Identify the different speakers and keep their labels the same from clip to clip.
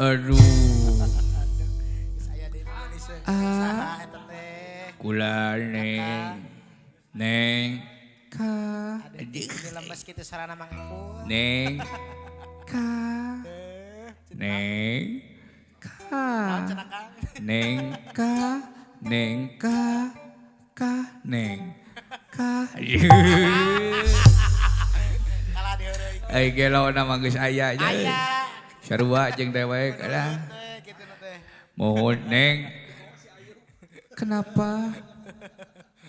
Speaker 1: Aduh.
Speaker 2: Geus aya di Indonesia.
Speaker 1: Ah.
Speaker 2: Saha eta teh?
Speaker 1: Kula, Neng. Neng. Ka.
Speaker 2: Aduh, ini lemes kitu sarana Mang Ipul.
Speaker 1: Neng. Ka. Neng. Ka.
Speaker 2: Naon cenah, Kang?
Speaker 1: Neng ka. Neng ka. Ka. Neng. Ka.
Speaker 2: Kalah diheureuy.
Speaker 1: Ai gelo na mah geus aya nya.
Speaker 2: Aya.
Speaker 1: Sarua jeung dewek lah.
Speaker 2: Teh kitu nu teh.
Speaker 1: Mohon, Neng. Kenapa?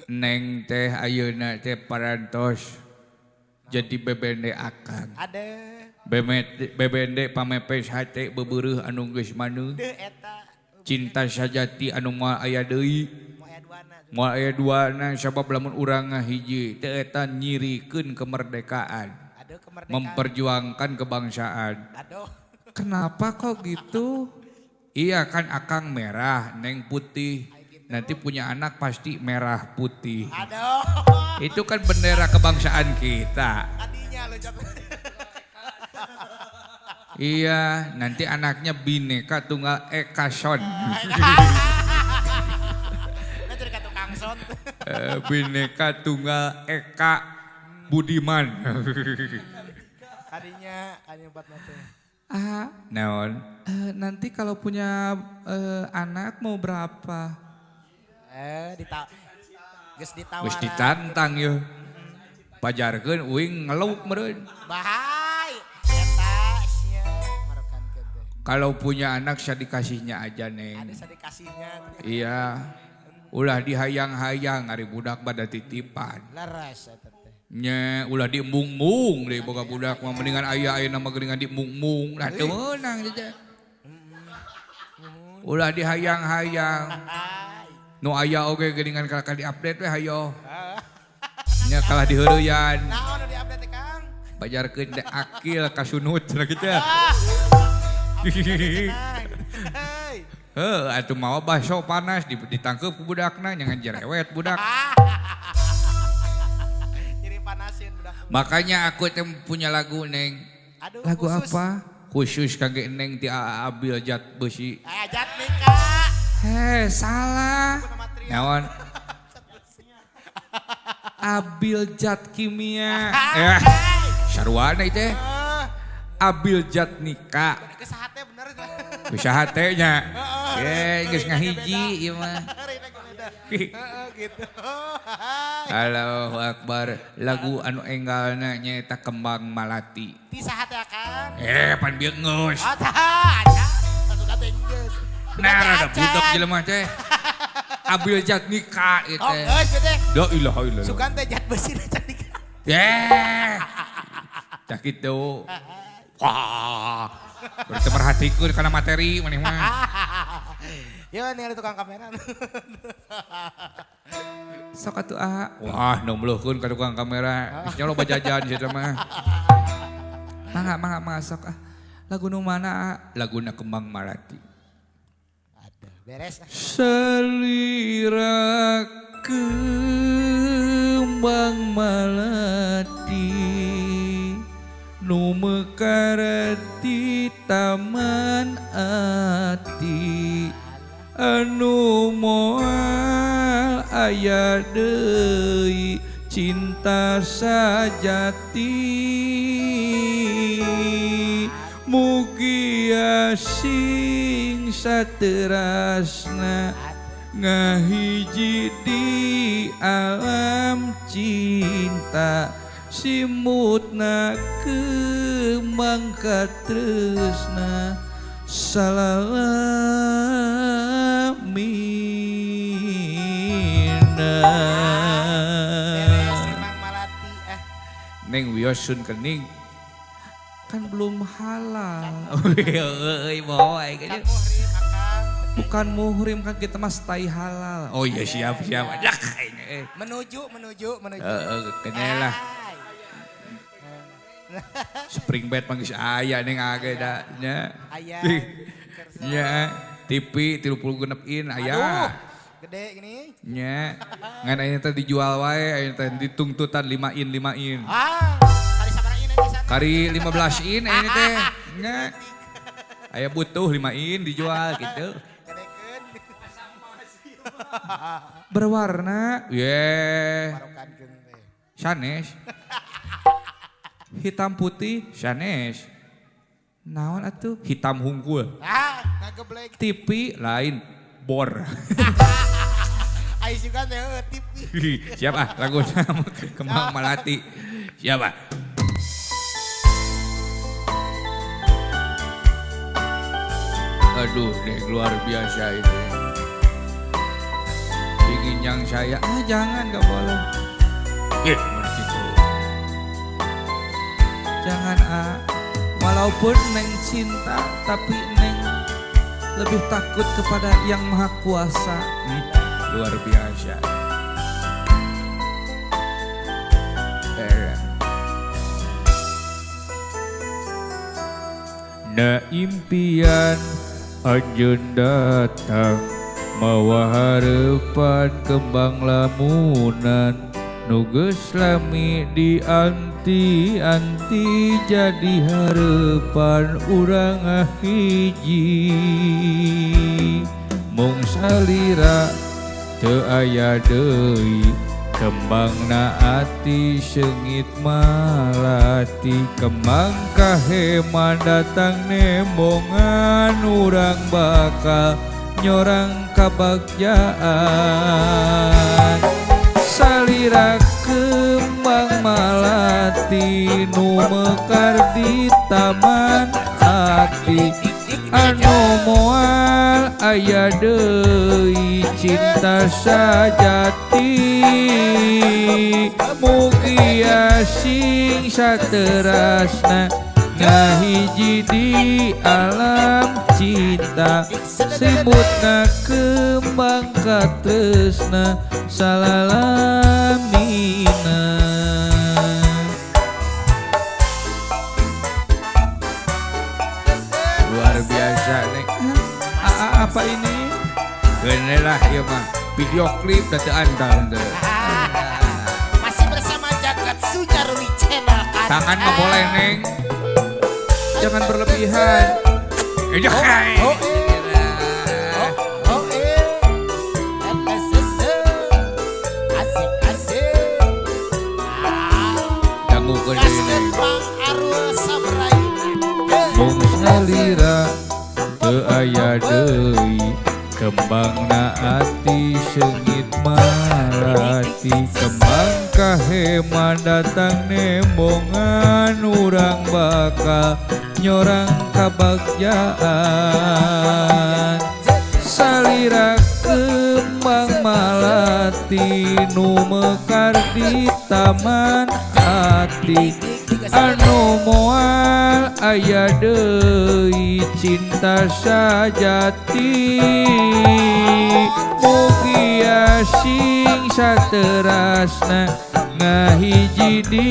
Speaker 1: Neng teh ayeuna teh parantos jadi bebende akang.
Speaker 2: Ada.
Speaker 1: Bemet bebende pamepes hate beubeureun anu geus maneuh.
Speaker 2: Deuh eta.
Speaker 1: Cinta sajati anu moal aya deui.
Speaker 2: Moal aya duana.
Speaker 1: Moal aya duana sabab lamun urang ngahiji teh eta nyirikeun kemerdekaan.
Speaker 2: Aduh, kemerdekaan.
Speaker 1: Memperjuangkan kebangsaan.
Speaker 2: Aduh.
Speaker 1: Kenapa kok gitu? Iya kan akang merah, Neng putih. Nanti punya anak pasti merah putih.
Speaker 2: Aduh.
Speaker 1: Itu kan bendera kebangsaan kita.
Speaker 2: Tadinya lo jatuh.
Speaker 1: Iya, nanti anaknya Bineka Tunggal Eka Son.
Speaker 2: Nah, jadi ka tukang son.
Speaker 1: Bineka Tunggal Eka Budiman.
Speaker 2: Kadinya, kadinya empat mata.
Speaker 1: Ah, naon? Nanti kalau punya anak mau berapa?
Speaker 2: Geus ditawaran.
Speaker 1: Geus ditantang yeuh. Pajarkeun uing ngeluk meureun.
Speaker 2: Bahai. Eta sia marekankeun teh.
Speaker 1: Kalau punya anak saya dikasihnya aja, Neng.
Speaker 2: Ada sadikasihnya.
Speaker 1: Iya. Ulah dihayang-hayang ari budak mah da titipan.
Speaker 2: Leres eta teh.
Speaker 1: Nya ulah diembung-embung deui boga budak mah mendingan aya ayeuna mah geuningan diembung-embung. Lah teu meunang teh. Ulah dihayang-hayang.
Speaker 2: Hai.
Speaker 1: Nu aya oge geuningan kalah di-update we hayo. Nya kalah diheureyan.
Speaker 2: Naon nu di-update teh, Kang?
Speaker 1: Pajarkeun teh akil kasunut cenah kitu.
Speaker 2: Ah. Hei.
Speaker 1: Heuh, atuh mawa baso panas ditangkeup ku budakna nyangan jerewet budak.
Speaker 2: Jadi panasin budak.
Speaker 1: Makanya aku teh punya lagu, Neng.
Speaker 2: Aduh,
Speaker 1: Lagu
Speaker 2: khusus.
Speaker 1: apa? Khusus kangge Neng ti Abil Jat Besi.
Speaker 2: Eh, jat nikah.
Speaker 1: Heh, salah. Naon? Abil Jat Kimia. Sarwana itu. Abil Jat Nika.
Speaker 2: Geus hate bener.
Speaker 1: Bisa hatenya. Ye, geus ngahiji ieu mah.
Speaker 2: Heeh, gitu.
Speaker 1: Allahu Akbar. Lagu anu enggalna nyaeta Kembang Malati.
Speaker 2: Ti saha teh, Kang?
Speaker 1: Pan bieu geus.
Speaker 2: Oh, tah, aja. Suka teh geus.
Speaker 1: Nah, rada budak jelema teh. Abil Jat Nika ieu
Speaker 2: Oh,
Speaker 1: teh.
Speaker 2: geus teh.
Speaker 1: La ilaha illallah.
Speaker 2: Sugan teh jat besi jat nikah.
Speaker 1: Ye. Cak kitu. Wah. Berarti merhatikeun kana materi maneh mah.
Speaker 2: Ya ini ada tukang kamera.
Speaker 1: Sok atuh ah. Wah, nombleuhkeun ka tukang kamera. Geus nya loba jajan sia mah. Mangga, mangga, mangga sok ah. Lagu nu mana ah? Laguna Kembang Malati.
Speaker 2: Aduh, beres.
Speaker 1: Salira kembang malati nu mekar di taman ati anu moal aya deui cinta sajati mugia sing saterasna ngahiji di alam cinta simutna kembang katresna salalamina.
Speaker 2: Beres Kembang Malati. Eh,
Speaker 1: Neng wios sun kening kan belum halal. Euy, boy.
Speaker 2: Kang muhrim akang.
Speaker 1: Bukan muhrim kan kita mah stay halal. Oh iya, siap siap. Dak eh.
Speaker 2: Menuju, menuju, menuju.
Speaker 1: Heeh, kene lah.
Speaker 2: Hai.
Speaker 1: Spring bed mah geus aya ning age da nya.
Speaker 2: Aya.
Speaker 1: Nya, TV 36 in aya.
Speaker 2: Aduh, gede gini.
Speaker 1: Nya. Ngan aya teh dijual wae, aya teh ditungtutan 5 in 5 in.
Speaker 2: Ah, kali sabaraha in di sana?
Speaker 1: Kari 15 in ini teh. Nya. Aya butuh 5 in dijual gitu.
Speaker 2: Gedekeun.
Speaker 1: Berwarna, ye.
Speaker 2: Barokan keung teh.
Speaker 1: Sanes. Hitam putih, sanes. Naon atuh? Hitam hungkul.
Speaker 2: Ah, ngageblek.
Speaker 1: TV lain, bor.
Speaker 2: Ai sugan teh heueuh TV.
Speaker 1: Siap ah, lagu Kembang Melati. Siap ah. Aduh, deh luar biasa ini. Ingin yang saya, jangan, gak boleh. Gitu. Jangan ah, walaupun Neng cinta, tapi Neng lebih takut kepada Yang Maha Kuasa. Luar biasa. Na impian anjeun datang mawa harapan kembang lamunan nu geus lami dianti-anti jadi harapan urang hiji mung salira teu aya deui kembangna ati seungit malati kembang kaheman datang nembongan urang bakal nyorang kabagjaan salira kembang malati nu mekar di taman hati anu moal aya deui cinta sajati mugia sing saterasna ngahiji di alam cinta simutna kembang katresna salalamina. Luar biasa nih. Apa ini? Inilah ya mah video klip data anda.
Speaker 2: Masih bersama Jagat Sunyarwi Channel.
Speaker 1: Tangan mah boleh Neng. Jangan berlebihan.
Speaker 2: Oh,
Speaker 1: Mung salira teu aya deui kembangna ati seungit malati kembang kaheman datang nembongan urang bakal nyorang kabagjaan salira kembang malati nu mekar di taman hati anu moal aya deui cinta sajati mugia sing saterasna ngahiji di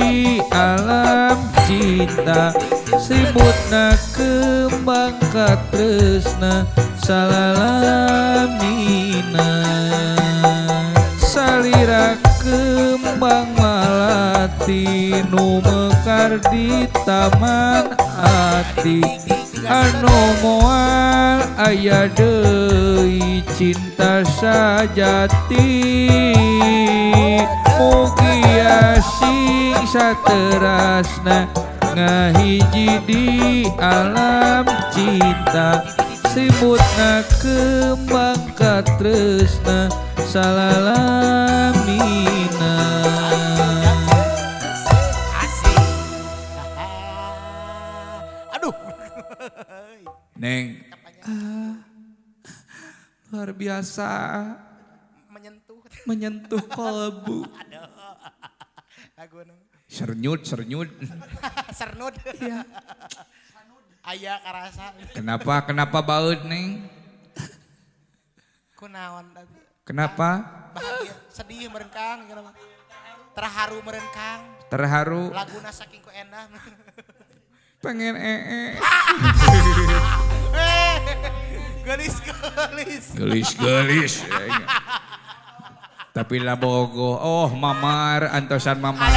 Speaker 1: alam cinta simutna kembang katresna salalamina salira kembang malati nu mekar di taman hati anu moal aya deui cinta sajati mugia sing saterasna ngahiji di alam cinta simutna kembang katresna salalamina.
Speaker 2: Aduh.
Speaker 1: Neng. Luar biasa.
Speaker 2: Menyentuh.
Speaker 1: Menyentuh kalbu. Sernyut, sernyut.
Speaker 2: Sernud.
Speaker 1: Iya.
Speaker 2: Aya karasa.
Speaker 1: Kenapa? Kenapa baut, Neng?
Speaker 2: Kunaon.
Speaker 1: Kenapa?
Speaker 2: Bahagia, sedih merengkang, terharu merengkang.
Speaker 1: Terharu.
Speaker 2: Laguna saking ku endah.
Speaker 1: Pengen ee.
Speaker 2: Gelis gelis.
Speaker 1: Gelis gelis. Tapi lah bogo, oh mamar, antosan mamar.